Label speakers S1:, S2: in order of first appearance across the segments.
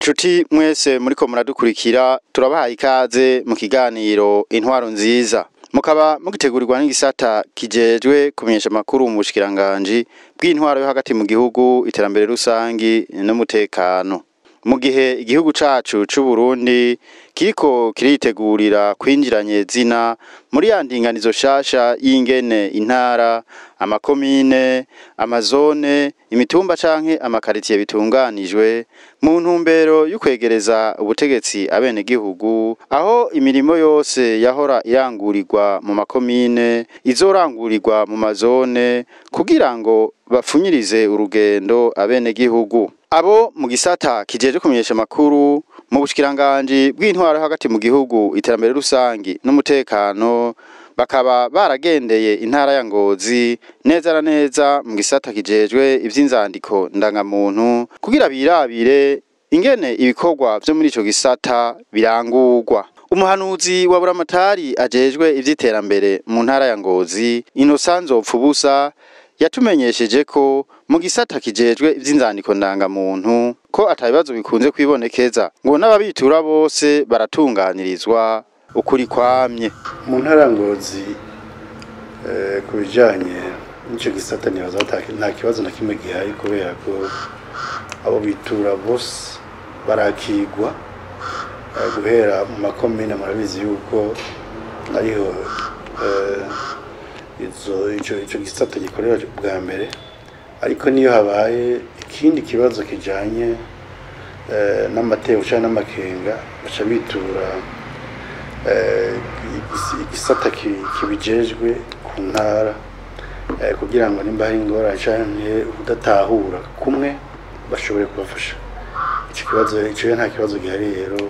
S1: Nshuti mwese muriko muradukurikira, turabahaye ikaze mu kiganiro Intwaro Nziza, mukaba mugitegurirwa n'igisata kijejwe kumenyesha amakuru mu bushikiranganji bw'intwaro yo hagati mu gihugu, iterambere rusangi n'umutekano. Mu gihe igihugu cacu c'u Burundi kiriko kiritegurira kwinjiranye zina muri ya ndinganizo shasha y'ingene intara, amakomine, amazone, imitumba canke amakaritiye bitunganijwe mu ntumbero y'ukwegereza ubutegetsi abenegihugu, aho imirimo yose yahora irangurirwa mu makomine izorangurirwa mu mazone kugira ngo bapfunyirize urugendo abenegihugu. Abo mu gisata kijeje kumenyesha amakuru mu bushikiranganji bw'intwaro hagati mu gihugu, iterambere rusangi n'umutekano, bakaba baragendeye intara ya Ngozi neza na neza mu gisata kijejwe ivy'inzandiko ndangamuntu kugira birabire ingene ibikorwa vyo muri ico gisata birangurwa. Umuhanuzi wa Buramatari ajejwe ivy'iterambere mu ntara ya Ngozi, Innocent Nzopfubusa, yatumenyesheje ko mu gisata kijejwe ivy'inzandiko ndangamuntu ko atabibazo bikunze kwibonekeza, ngo n'ababitura bose baratunganirizwa ukuri kwamye.
S2: Mu ntara Ngozi, ku bijanye n'ico gisata, nibaza nta kibazo na kimwe gihari, kubera ko abo bitura bose barakigwa, guhera mu makomine. Murabizi yuko ariho ico gisata gikorera bwa mbere, ariko niyo habaye ikindi kibazo kijanye n'amateko canke n'amakenga, baca bitura igisata kibijejwe ku ntara, kugira ngo nimba hari ingorane canke udatahura kumwe bashobore kubafasha. Ico kibazo ico nta kibazo gihari rero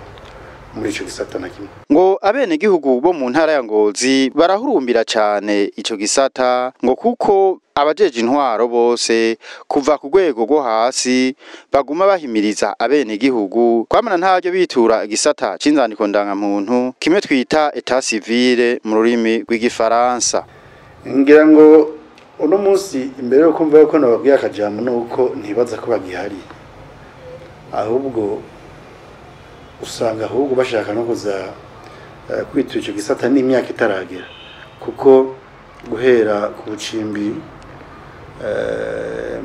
S2: muri ico gisata na kimwe.
S1: Ngo abenegihugu bo mu ntara ya Ngozi barahurumbira cane ico gisata, ngo kuko abajeje intwaro bose kuva ku rwego rwo hasi baguma bahimiriza abenegihugu kwamana ntaryo bitura igisata c'inzandiko ndangamuntu, kimwe twita état civil mu rurimi rw'igifaransa.
S2: Ngira ngo uno munsi, imbere yo kumva ko nababwiye akajambo, nuko ntibaza ko bagihari, ahubwo usanga ahubwo bashaka no kuza kwitura ico gisata n'imyaka itaragera, kuko guhera ku bucimbi,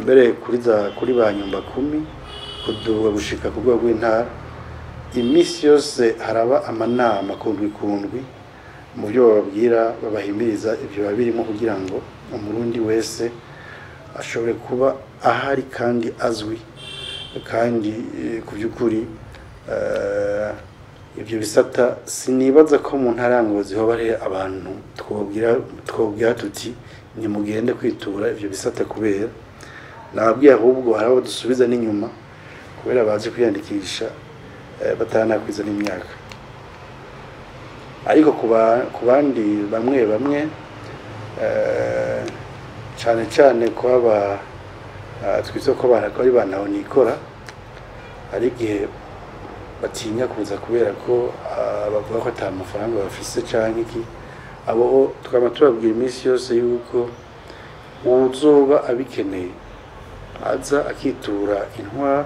S2: mbere kuri za kuri ba nyumba kumi, kuduga gushika ku rwego rw'intara, iminsi yose haraba amanama kundwi kundwi. Mu byo bababwira, babahimiriza, ibyo biba birimo kugira ngo Umurundi wese ashobore kuba ahari kandi azwi. Kandi ku by'ukuri, ibyo bisata sinibaza ko mu ntara ya Ngozi hoba hari abantu twobwira tuti nimugende kwitura ibyo bisata, kubera nababwiye ahubwo hari abo dusubiza n'inyuma kubera bazi kwiyandikisha bataranakwiza n'imyaka. Ariko ku bandi bamwe bamwe, cane cane kwaba twitse ko bana ko ari bana nikora, hari igihe batinya kuza kubera ko bavuga ko ata mafaranga bafise canke iki. Abo twama tubabwira iminsi yose yuko uwuzoba abikeneye aza akitura intwaro,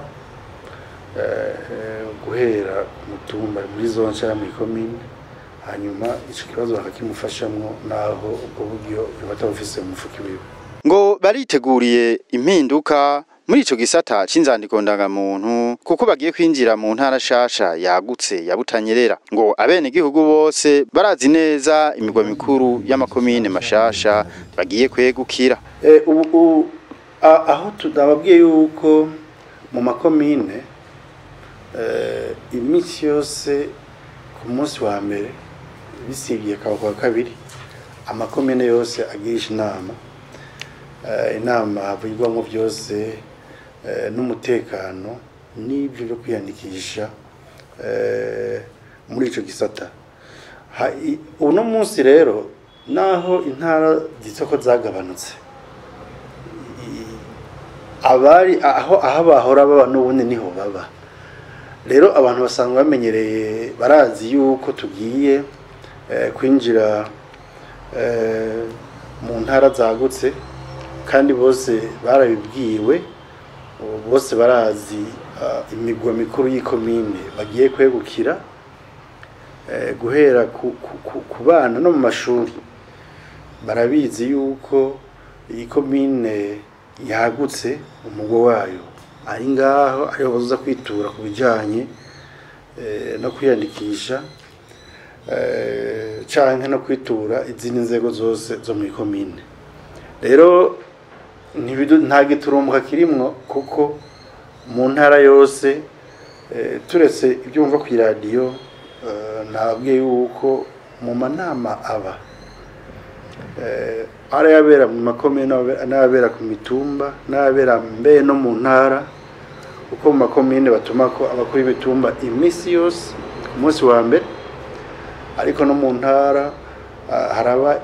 S2: guhera ku mutumba, muri zone canke mw'ikomine, hanyuma ico kibazo bakakimufashamwo, naho ubwo buryo yoba atabufise mu mufuko wiwe.
S1: Ngo bariteguriye impinduka muri ico gisata c'inzandiko ndangamuntu, kuko bagiye kwinjira mu ntara shasha yagutse ya Butanyerera. Ngo abenegihugu bose barazi neza imigwa mikuru y'amakomine mashasha bagiye kwegukira.
S2: Ubu aho tudababwiye yuko mu makomine, iminsi yose ku munsi wa mbere, bisibye akaba kuwa kabiri, amakomine yose agirisha inama, inama havugirwamo byose, n'umutekano n'ibyo byo kwiyandikisha muri ico gisata. Uno munsi rero naho intara zisoko zagabanutse, abari aho bahora baba n'ubundi niho baba. Rero abantu basanzwe bamenyereye, barazi yuko tugiye kwinjira mu ntara zagutse, kandi bose barabibwiwe, bose barazi imigwa mikuru y'ikomine bagiye kwegukira, guhera ku bana no mu mashuri. Barabizi yuko iyi komine yagutse, umugwa wayo ari ngaho, ariho bazoza kwitura ku bijanye no kwiyandikisha canke no kwitura izindi nzego zose zo mu ikomine. Rero nta giturumbuka kirimwo, kuko mu ntara yose, turetse ibyo wumva ku iradiyo, nabwiye yuko mu manama aba arayabera mu makomine n'abera ku mitumba n'abera mbe no mu ntara, kuko mu makomine batuma ko abakuru b'imitumba iminsi yose ku munsi wa mbere, ariko no mu ntara haraba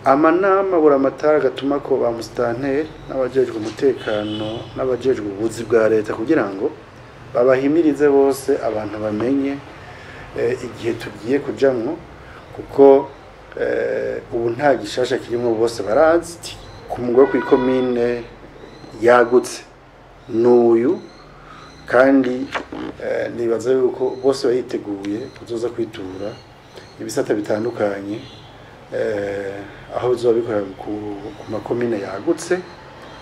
S2: amanama buri amatara agatuma ko ba musitanteri n'abajejwe umutekano n'abajejwe ubuzi bwa leta, kugira ngo babahimirize bose abantu bamenye igihe tugiye kujamwo, kuko ubu nta gishasha kirimo, bose barazi ku mugwa kw'ikomine yagutse n'uyu, kandi nibaza yuko bose bayiteguye kuzoza kwitura ibisata bitandukanye aho bizoba bikorera ku makomine yagutse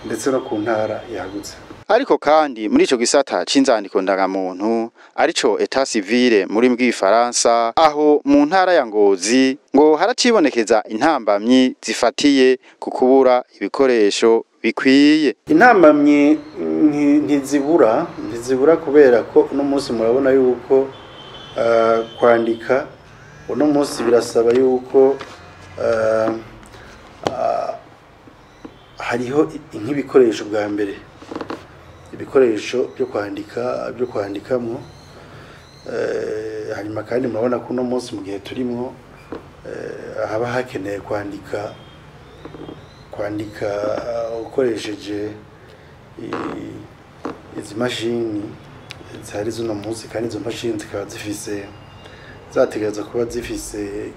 S2: ndetse no ku ntara yagutse.
S1: Ariko kandi muri ico gisata c'inzandiko ndangamuntu, arico état civil muri bw'ifaransa, aho mu ntara ya Ngozi ngo haracibonekeza intambamyi zifatiye ku kubura ibikoresho bikwiye.
S2: Intambamyi ntizibura kubera ko uno munsi murabona yuko kwandika uno munsi birasaba yuko hariho nk'ibikoresho bwa mbere, ibikoresho byo kwandika, byo kwandikamo. Hanyuma kandi murabona ko uno munsi mu gihe turimo haba hakeneye kwandika ukoresheje izi mashini zihari z'uno munsi, kandi izo mashini zikaba zifise, zategereza kuba zifise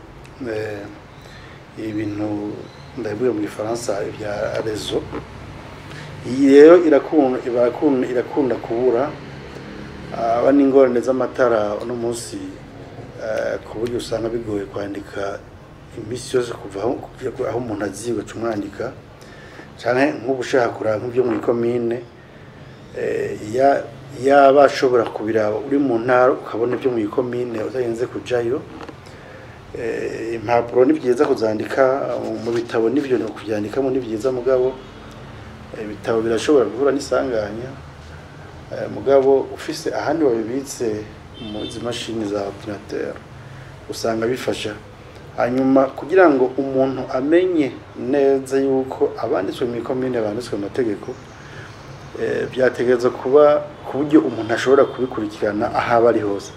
S2: ibintu ndabivuga mu Gifaransa bya réseau. Iyi rero irakunda kubura, aba n'ingorane z'amatara uno munsi, ku buryo usanga bigoye kwandika iminsi yose kuva aho umuntu aziye ugaca umwandika, canke nk'ubu ushaka kuraba nk'ibyo mu ikomine, yaba ashobora kubiraba uri mu ntara ukabona ibyo mu ikomine utarinze kujayo. Impapuro ni byiza kuzandika mu bitabo, n'ibyo ni kubyandikamo ni byiza, mugabo ibitabo birashobora guhura n'isanganya. Mugabo ufise ahandi wabibitse mu izi mashini za ordinateur usanga bifasha. Hanyuma kugira ngo umuntu amenye neza yuko abanditswe mu ikomine banditswe mu mategeko, byategereza kuba ku buryo umuntu ashobora kubikurikirana aho aba ari hose.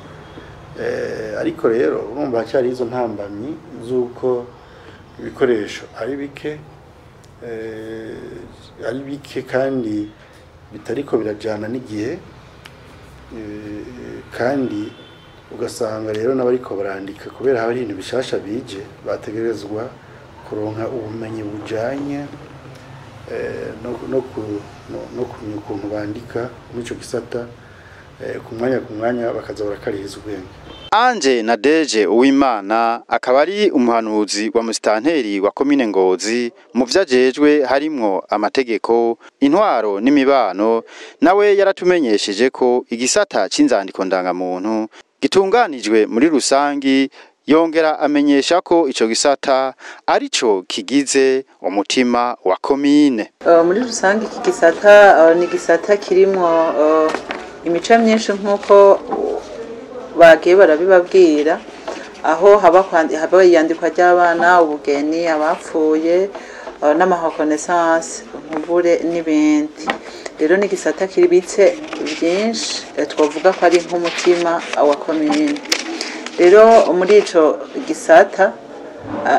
S2: Ariko rero urumva hacyari izo ntambamyi z'uko ibikoresho ari bike, ari bike kandi bitariko birajana n'igihe, kandi ugasanga rero n'abariko barandika kubera haba ibintu bishasha bije bategerezwa kuronka ubumenyi bujanye no kumenya ukuntu bandika muri ico gisata, ku mwanya bakaza barakaririza ubwenge.
S1: Anje na Deje Uwimana akaba ari umuhanuzi wa musitanteri wa komine Ngozi mu vyajejwe harimwo amategeko, intwaro n'imibano, nawe yaratumenyesheje ko igisata c'inzandiko ndangamuntu gitunganijwe muri rusangi, yongera amenyesha ko ico gisata arico kigize umutima wa komine.
S3: Muri rusangi iki gisata ni gisata kirimwo imico myinshi nkuko bagiye barabibabwira, aho haba iyandikwa ry'abana, ubugeni, abapfuye, n'amareconnaissance, nkubure n'ibindi. Rero ni gisata kiribitse byinshi, twavuga ko ari nk'umutima wa komine. Rero muri ico gisata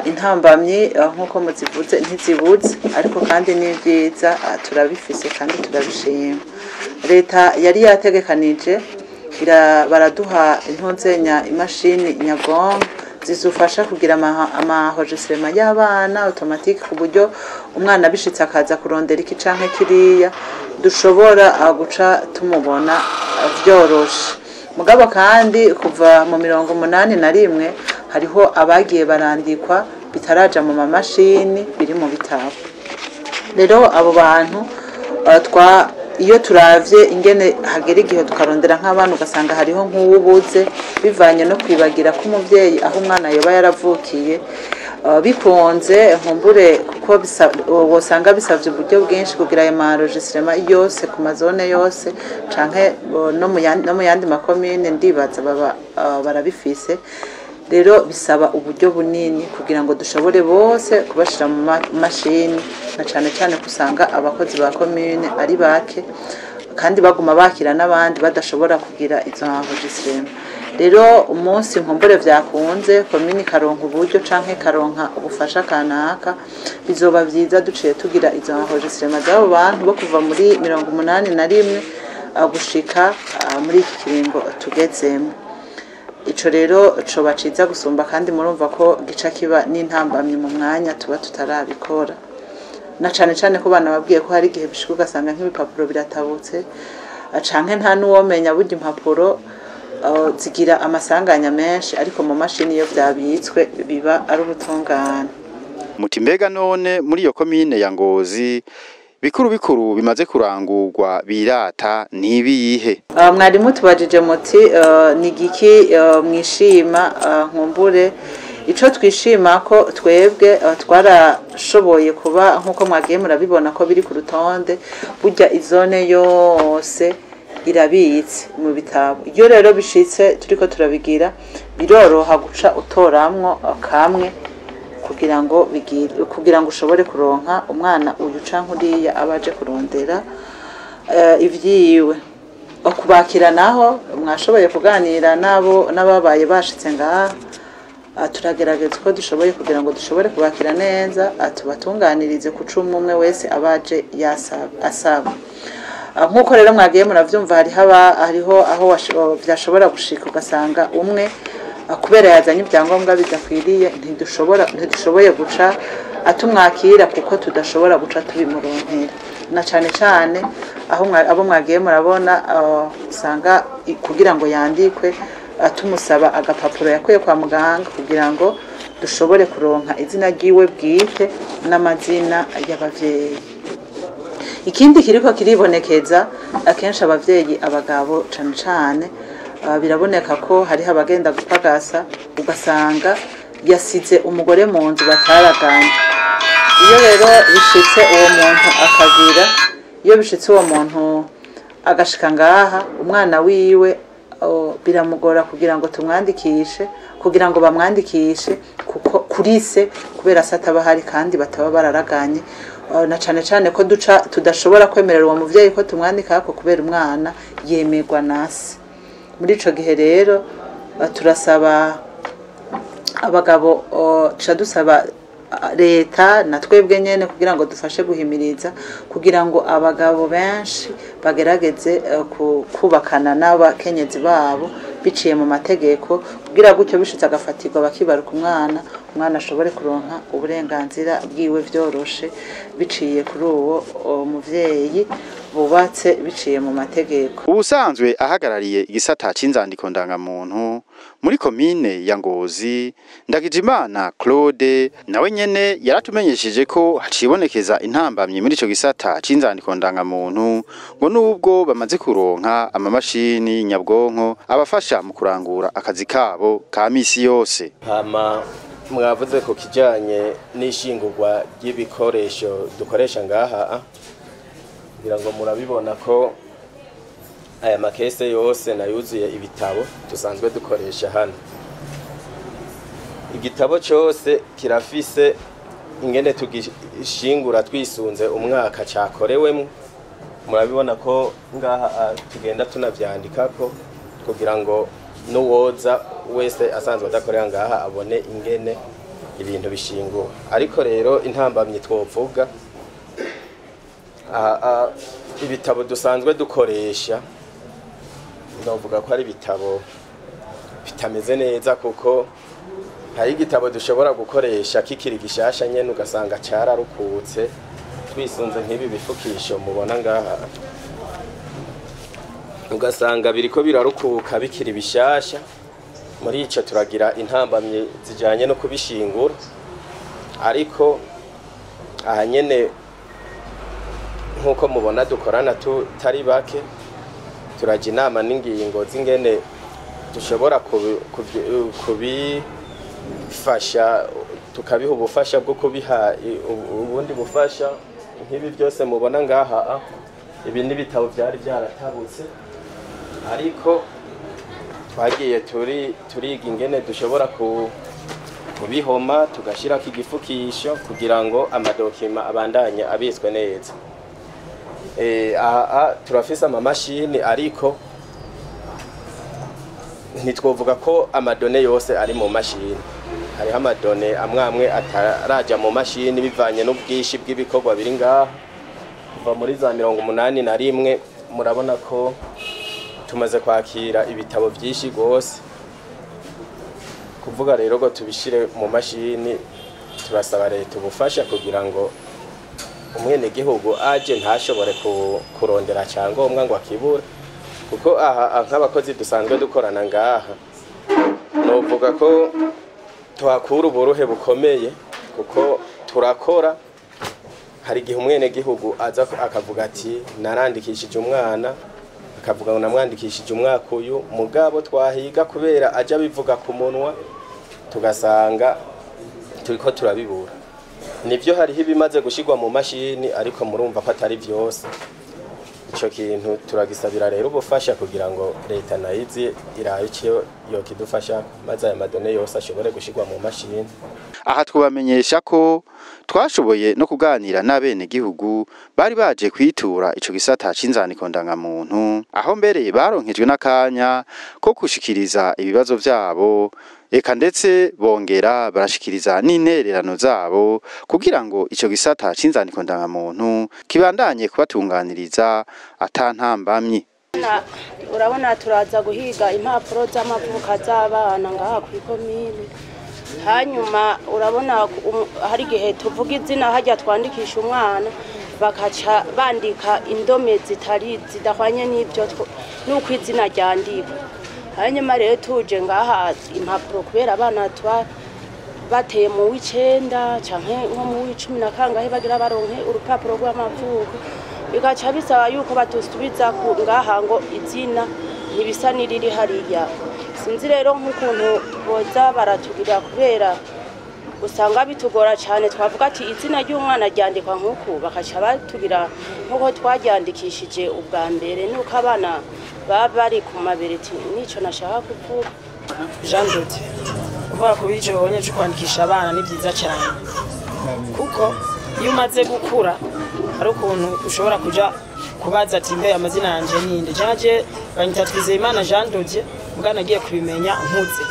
S3: intambamyi nk'uko muzivuze ntizibuze, ariko kandi n'ivyiza turabifise kandi turabishima. Leta yari yategekanije baraduha intunzenya imashini nyabwonko zizufasha kugira amaenregistrement y'abana automatique, ku buryo umwana bishitse akaza kurondera iki canke kiriya dushobora guca tumubona vyoroshe. Mugabo kandi kuva mu 81 hariho abagiye barandikwa bitaraja mu mamashini biri mu bitabo. Rero abo bantu iyo turavye ingene hagera igihe tukarondera nk'abana ugasanga hariho nk'uwubuze bivanye no kwibagira k'umuvyeyi aho umwana yoba yaravukiye, bikunze nkumbure kuko wosanga bisavye uburyo bwinshi kugira ayo maenregistrement yose ku mazone yose canke no mu yandi makomine ndibaza baba barabifise. Rero bisaba uburyo bunini kugira ngo dushobore bose kubashira mu mashini, na cane cane kusanga abakozi ba commune ari bake kandi baguma bakira n'abandi badashobora kugira izo enregistrement. Rero umunsi nkumbure vyakunze commune karonka uburyo canke karonka ubufasha kanaka, bizoba vyiza duciye tugira izo enregistrement z'abo bantu bo kuva muri 81 gushika muri iki kiringo tugezemo. Ico rero coba ciza gusumba, kandi murumva ko gica kiba n'intambamyi mu mwanya tuba tutarabikora, na cane cane ko bana babwiye ko hari igihe bishika ugasanga nk'ibipapuro biratabutse canke nta n'uwomenya burya impapuro zigira amasanganya menshi, ariko mu mashini iyo vyabitswe biba ari ubutungane.
S1: Muti mbega none muri iyo komine ya Ngozi bikuru bikuru bimaze kurangurwa birata nibiyihe?
S3: Mwarimu tubajije muti ni giki mwishima? Nkumbure ico twishima ko twebwe twarashoboye kuba nkuko mwagiye murabibona ko biri ku rutonde, burya izone yose irabitse mu bitabo. Iyo rero bishitse turiko turabigira biroroha guca utoramwo kamwe kugira ngo kugira ngo ushobore kuronka umwana uyu canke uriya abaje kurondera ivyiwe. Okubakira naho mwashoboye kuganira nabo n'ababaye bashitse ngaha, turagerageza uko dushoboye kugira ngo dushobore kubakira neza, tubatunganirize ku cumi umwe wese abaje asaba. Nkuko rero mwagiye muravyumva hariho aho vyashobora gushika ugasanga umwe kubera yazanye ibyangombwa bidakwiriye ntidushoboye guca atumwakira kuko tudashobora guca tubimuronkera, na cane cane aho abo mwagiye murabona usanga kugira ngo yandikwe tumusaba agapapuro yakuye kwa muganga kugira ngo dushobore kuronka izina ryiwe bwite n'amazina y'abavyeyi. Ikindi kiriko kiribonekeza akenshi abavyeyi abagabo cane cane biraboneka ko hariho abagenda gupagasa ugasanga yasize umugore mu nzu bataraganye. Iyo rero bishitse uwo muntu akagira, iyo bishitse uwo muntu agashika ngaha umwana wiwe biramugora kugira ngo tumwandikishe, kugira ngo bamwandikishe kuko kurise kubera sataba hari kandi bataba bararaganye, na cane cane ko duca tudashobora kwemerera uwo muvyeyi ko tumwandika ko kubera umwana yemerwa nase. Muri ico gihe rero turasaba abagabo, tuca dusaba leta na twebwe nyene kugira ngo dufashe guhimiriza kugira ngo abagabo benshi bagerageze kubakana n'abakenyezi babo biciye mu mategeko, kugira gutyo bishitse agafatirwa bakibaruka umwana, umwana ashobore kuronka uburenganzira bwiwe vyoroshe biciye kuri uwo muvyeyi bubatse biciye mu mategeko.
S1: Ubusanzwe ahagarariye igisata c'inzandiko ndangamuntu muri komine ya Ngozi, Ndagijimana Claude, nawe nyene yaratumenyesheje ko hacibonekeza intambamyi muri ico gisata c'inzandiko ndangamuntu, ngo nubwo bamaze kuronka amamashini nyabwonko abafasha mu kurangura akazi kabo ka misi yose.
S4: Hama mwavuze ko kijanye n'ishingurwa ry'ibikoresho dukoresha ngaha, kugira ngo murabibona ko aya makese yose nayuzuye ibitabo dusanzwe dukoresha hano. Igitabo cyose kirafise ingene tugishingura twisunze umwaka cyakorewemo. Murabibona ko ngaha tugenda tunavyandikako kugira ngo n'uwoza wese asanzwe adakorera ngaha abone ingene ibintu bishinguwe. Ariko rero intambamyi twovuga, ibitabo dusanzwe dukoresha novuga ko ari ibitabo bitameze neza, kuko hari igitabo dushobora gukoresha kikiri gishasha nyene ugasanga cararukutse. Twisunze nk'ibi bifukisho mubona ngaha, ugasanga biriko birarukuka bikiri bishasha. Muri ico turagira intambamyi zijanye no kubishingura, ariko aha nyene nkuko mubona dukorana tutari bake, turaja inama n'ingingo z'ingene dushobora kubifasha, tukabiha ubufasha bwo kubiha ubundi bufasha. Nk'ibi byose mubona ngaha, ibi n'ibitabo byari byaratabutse, ariko twagiye turiga ingene dushobora kubihoma tugashirako igifukisho kugira ngo amadokima abandanye abitswe neza. Aha turafise amamashini, ariko ntitwovuga ko amadone yose ari mu mashini. Hariho amadone amwe amwe ataraja mu mashini bivanye n'ubwinshi bw'ibikorwa biri ngaha. Kuva muri za 81 murabona ko tumaze kwakira ibitabo byinshi gose. Kuvuga rero ngo tubishire mu mashini, turasaba leta ubufasha kugira ngo umwenegihugu aje ntashobore kurondera cyangombwa ngo akibure, kuko aha nk'abakozi dusanzwe dukorana ngaha novuga ko tuhakura uburuhe bukomeye, kuko turakora. Hari igihe umwenegihugu aza akavuga ati narandikishije umwana, akavuga ngo namwandikishije umwaka uyu, mugabo twahiga kubera aja bivuga ku munwa tugasanga turiko turabibura. Nivyo hariho ibimaze gushirwa mu mashini, ariko murumva ko atari vyose. Ico kintu turagisabira rero ubufasha kugira ngo leta nayizi irabe ico yokidufasha, maze aya madone yose ashobore gushirwa mu mashini.
S1: Aha twabamenyesha ko twashoboye no kuganira n'abenegihugu bari baje kwitura ico gisata c'inzandiko ndangamuntu, aho mbere baronkejwe n'akanya ko gushikiriza ibibazo vyabo, eka ndetse bongera barashikiriza n'intererano zabo kugira ngo ico gisata c'inzandiko ndangamuntu kibandanye kubatunganiriza atantambamyi.
S5: Urabona turaza guhiga impapuro z'amavuka z'abana ngaha kw'ikomine, hanyuma urabona hari igihe tuvuga izina hajya twandikisha umwana bakaca bandika indome zitari zidahwanye n'ibyo nuko izina ryandikwa. Hanyuma rero tuje ngaha impapuro kubera abana tuba bateye mu w'icenda canke nko mu w'icumi na kangahe bagira baronke urupapuro rw'amavuko, bigaca bisaba yuko batusubiza ngaha ngo izina ntibisa n'iriri hariya. Sinzi rero nk'ukuntu boza baratugira kubera usanga bitugora cyane, twavuga ati izina ry'umwana ryandikwa nk'uku bakaca batugira nk'uko twaryandikishije ubwa mbere, nuko abana baba bari ku mabereti. Nico nashaka kuvuga.
S6: Jean Dodi, kuvuga ku bice babonye cyo kwandikisha abana ni byiza cyane, kuko iyo umaze gukura hari ukuntu ushobora kuja kubaza ati mbe amazina yanje ninde, jaje banyita Twizeyimana Jean Dodi, mbwa nagiye kubimenya nkuze.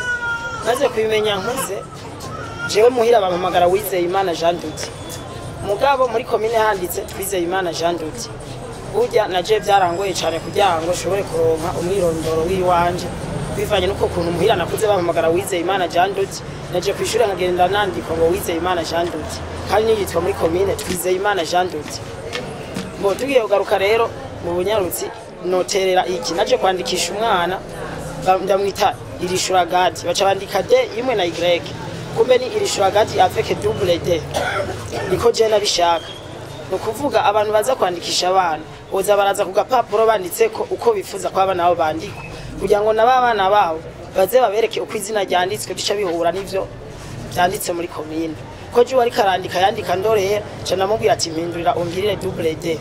S6: Maze kubimenya nkuze, jewe muhira bampamagara Wizeyimana Jean Dodi, mugabo muri komine handitse Twizeyimana Jean Dodi. Burya naje byarangoye cyane kugira ngo nshobore kuronka umwirondoro w'iwanje, bivanye nuko kuntu muhira nakuze bampamagara Wizeyimana Jean Dodi, naje kwishura nkagenda nandika ngo Wizeyimana Jean Dodi, kandi niyitwa muri komine Twizeyimana Jean Dodi. Ngo tugiye kugaruka rero mu bunyarutsi noterera iki, naje kwandikisha umwana ndamwita Irishuragati, baca bandika D imwe na Y, kumbe ni Irishuragati avec double D, niko je nabishaka. Nukuvuga abantu baza kwandikisha abana boza baraza ku gapapuro banditseko uko bifuza ko abana babo bandikwa, kugira ngo n'abana babo baze babereke uko izina ryanditswe bica bihura n'ivyo byanditse muri komine. Ko je wari karandika yandika ndorera, ca namubwira ati mpindurira ungirire double D,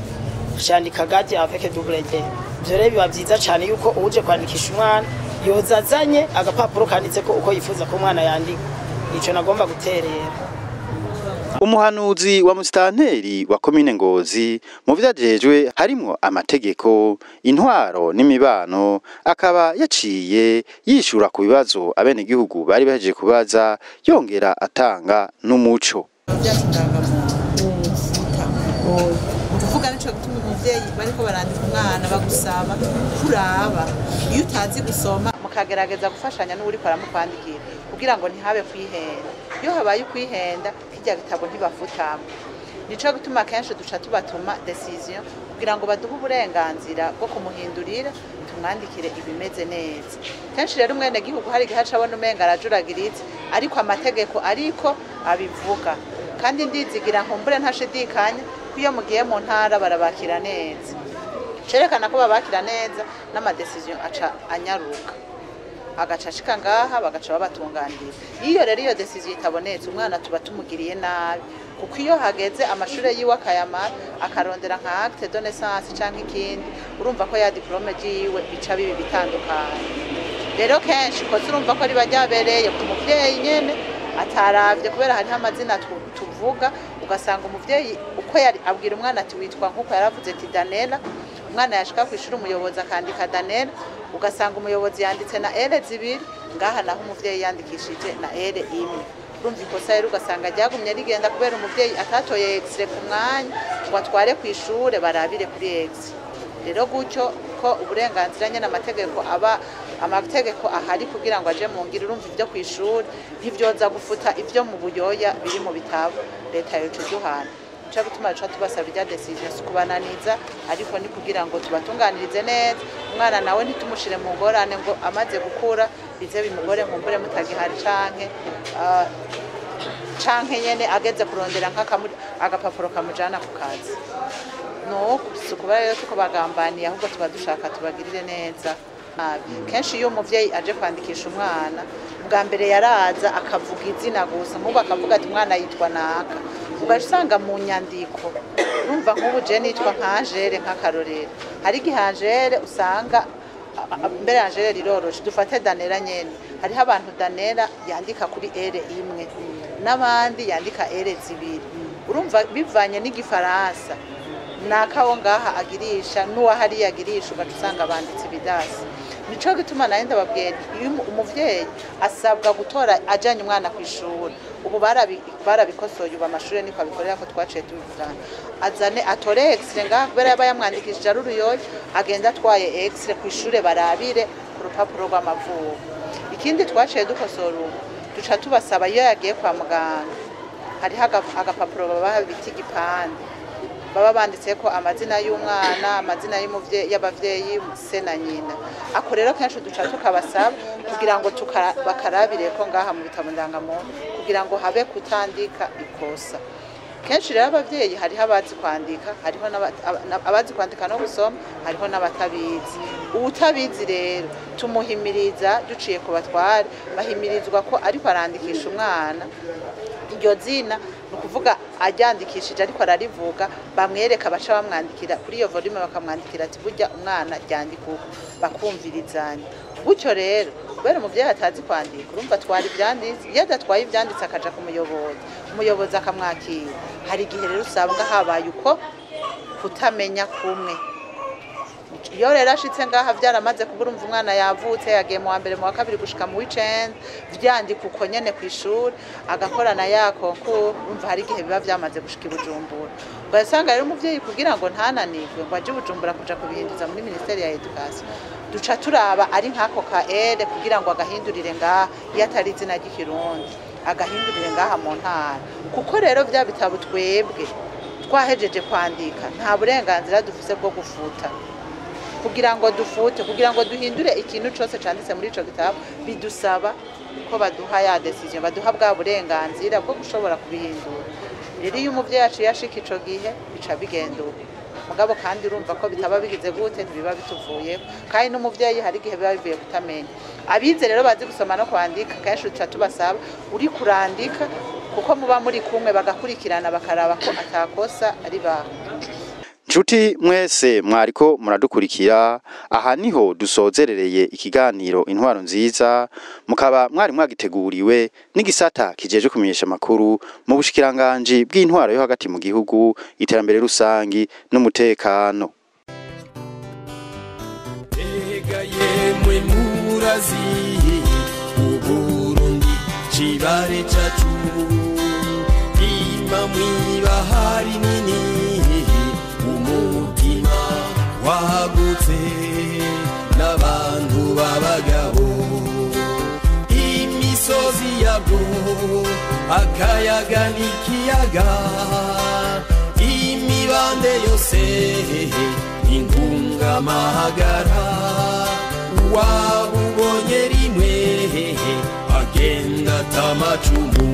S6: candika gati avec double D. Ivyo rero biba vyiza cane yuko uje kwandikisha umwana yoza azanye agapapuro kanditseko uko yifuza ko umwana yandikwa. Ico nagomba guterera.
S1: Umuhanuzi wa musitanteri wa komine Ngozi mu vyajejwe harimwo amategeko, intwaro n'imibano, akaba yaciye yishura ku bibazo abenegihugu bari bahejeje kubaza, yongera atanga n'umuco.
S3: Byacu ndangamuntu ukuvuga, nico gituma umuvyeyi bariko barandika umwana bagusaba kuraba iyo utazi gusoma, mukagerageza gufashanya n'uwuriko aramukwandikira kugira ngo ntihabe kwihenda. Iyo habaye ukwihenda, kirya gitabo ntibafutamo. Nico gituma kenshi duca tubatuma décision kugira ngo baduhe uburenganzira bwo kumuhindurira, tumwandikire ibimeze neza. Kenshi rero umwenegihugu hari igihe aca abona umenga arajuragiritse, ariko amategeko ariko abivuga. Kandi ndizigira, nkumbure ntashidikanya ko iyo mugiye mu ntara barabakira neza. Cerekana ko babakira neza, n'ama décisions aca anyaruka, agaca ashika ngaha, bagaca babatunganiriza. Iyo rero iyo décision itabonetse, umwana tuba tumugiriye nabi, kuko iyo hageze amashure yiwe akayamara, akarondera nka acte de naissance canke ikindi, urumva ko ya diplôme yiwe bica bibi bitandukanye. Rero kenshi kosa urumva ko riba ryabereye ku muvyeyi nyene ataravye, kubera hariho amazina tuvuga, ugasanga umuvyeyi uko yari abwira umwana ati witwa nkuko yaravuze ati Danela, umwana yashika kwishura umuyobozi akandika Danela, ugasanga umuyobozi yanditse na L zibiri ngaha, naho umuvyeyi yandikishije na L imwe. Urumva ikosa rero ugasanga ryagumye rigenda kubera umuvyeyi atatoye extrait ku mwanya ngo atware ku ishure barabire kuri extrait. Rero gutyo ko uburenganzira nyene amategeko aba amategeko ahari kugira ngo aje mu ngiro. Urumva ivyo kw'ishuri ntivyoza gufuta ivyo mu buyoya biri mu bitabo. Leta yoca iduhana. Nico gituma duca tubasaba irya décision. Si kubananiza, ariko ni kugira ngo tubatunganirize neza, umwana nawe ntitumushire mu ngorane ngo amaze gukura bize bimugore nkumbure mutagihari, canke nyene ageze kurondera agapapuro kamujana ku kazi. Nuko si ukuba rero tuko bagambaniye, ahubwo tuba dushaka tubagirire neza. Kenshi iyo umuvyeyi aje kwandikisha umwana bwa mbere, yaraza akavuga izina gusa, nk'ubu akavuga ati umwana yitwa naka, ugaca usanga mu nyandiko, urumva nk'ubu je nitwa nka Angele, nk'akarorero, hari igihe Angele usanga mbere Angele riroroshe, dufate Danela nyene, hariho abantu Danela yandika kuri L imwe n'abandi yandika L zibiri. Urumva bivanye n'igifaransa nakawo ngaha agirisha n'uwahariye agirisha, ugaca usanga banditse ibidasi. Nico gituma nayo ndababwiye nti iyo umuvyeyi asabwa gutora ajanye umwana ku ishuri, ubu barabikosoye, ubu amashuri niko abikorera, ko twaciye tubivugana, azane atore extrait ngaha, kubera yaba yamwandikishije ari uruyoya, agenda atwaye extrait ku ishure barabire ku rupapuro rw'amavuko. Ikindi twaciye dukosora, ubu duca tubasaba iyo yagiye kwa muganga, hariho agapapuro babaha bita igipande, baba banditse ko amazina y'umwana, amazina y'abavyeyi, se na nyina. Ako rero kenshi duca tukabasaba kugira ngo bakarabire ko ngaha mu bitabo ndangamuntu, kugira ngo habe kutandika ikosa. Kenshi rero abavyeyi hariho abazi kwandika, hariho abazi kwandika no gusoma, hariho n'abatabizi. Uwutabizi rero tumuhimiriza duciye ku batware, bahimirizwa ko ariko arandikisha umwana iryo zina, ni ukuvuga aryandikishije ariko ararivuga, bamwereka, baca bamwandikira kuri iyo volume, bakamwandikira ati burya umwana ryandika uko, bakumvirizanya gutyo. Rero kubera umuvyeyi atazi kwandika, urumva atwara ivyanditse, iyo adatwaye ivyanditse akaja ku muyobozi, umuyobozi akamwakira. Hari igihe rero usanga habaye uko kutamenya kumwe. Iyo rero ashitse ngaha vyaramaze kuba, urumva umwana yavutse, yagiye mu wa mbere, mu wa kabiri, gushika mu w'icenda, vyandika uko nyene kw'ishuri, agakorana ya concours, urumva hari igihe biba vyamaze gushika i Bujumbura. Ugasanga rero umuvyeyi kugira ngo ntananirwe ngo aje i Bujumbura kuja kubihinduza muri ministeri ya éducation, duca turaba ari nk'ako ka ere kugira ngo agahindurire ngaha, iyo atari izina ry'ikirundi agahindurire ngaha mu ntara. Kuko rero vya bitabo twebwe twahejeje kwandika, nta burenganzira dufise bwo gufuta. Kugira ngo dufute, kugira ngo duhindure ikintu cose canditse muri ico gitabo, bidusaba ko baduha ya décision, baduha bwa burenganzira bwo gushobora kubihindura. Rero iyo umuvyeyi aciye ashika ico gihe, bica bigenda uko. Mugabo kandi urumva ko bitaba bigize gute, ntibiba bituvuyeko. Kandi n'umuvyeyi hari igihe biba bivuye kutamenya. Abize rero bazi gusoma no kwandika, kenshi duca tubasaba uri kurandika, kuko muba muri kumwe, bagakurikirana bakaraba ko atakosa ribaho.
S1: Nshuti mwese mwariko muradukurikira, aha niho dusozerereye ikiganiro Intwaro Nziza, mukaba mwari mwagiteguriwe n'igisata kijeje kumenyesha amakuru mu bushikiranganji bw'intwaro yo hagati mu gihugu, iterambere rusangi n'umutekano.
S7: Ega yemwe murazi Uburundi cibare cacu, ima mw'ibahari nini umutima wagutse n'abantu b'abagabo, imisozi yabwo akayaga n'ikiyaga, imibande yose intungamahagara, wabubonye rimwe agenda atamacumu.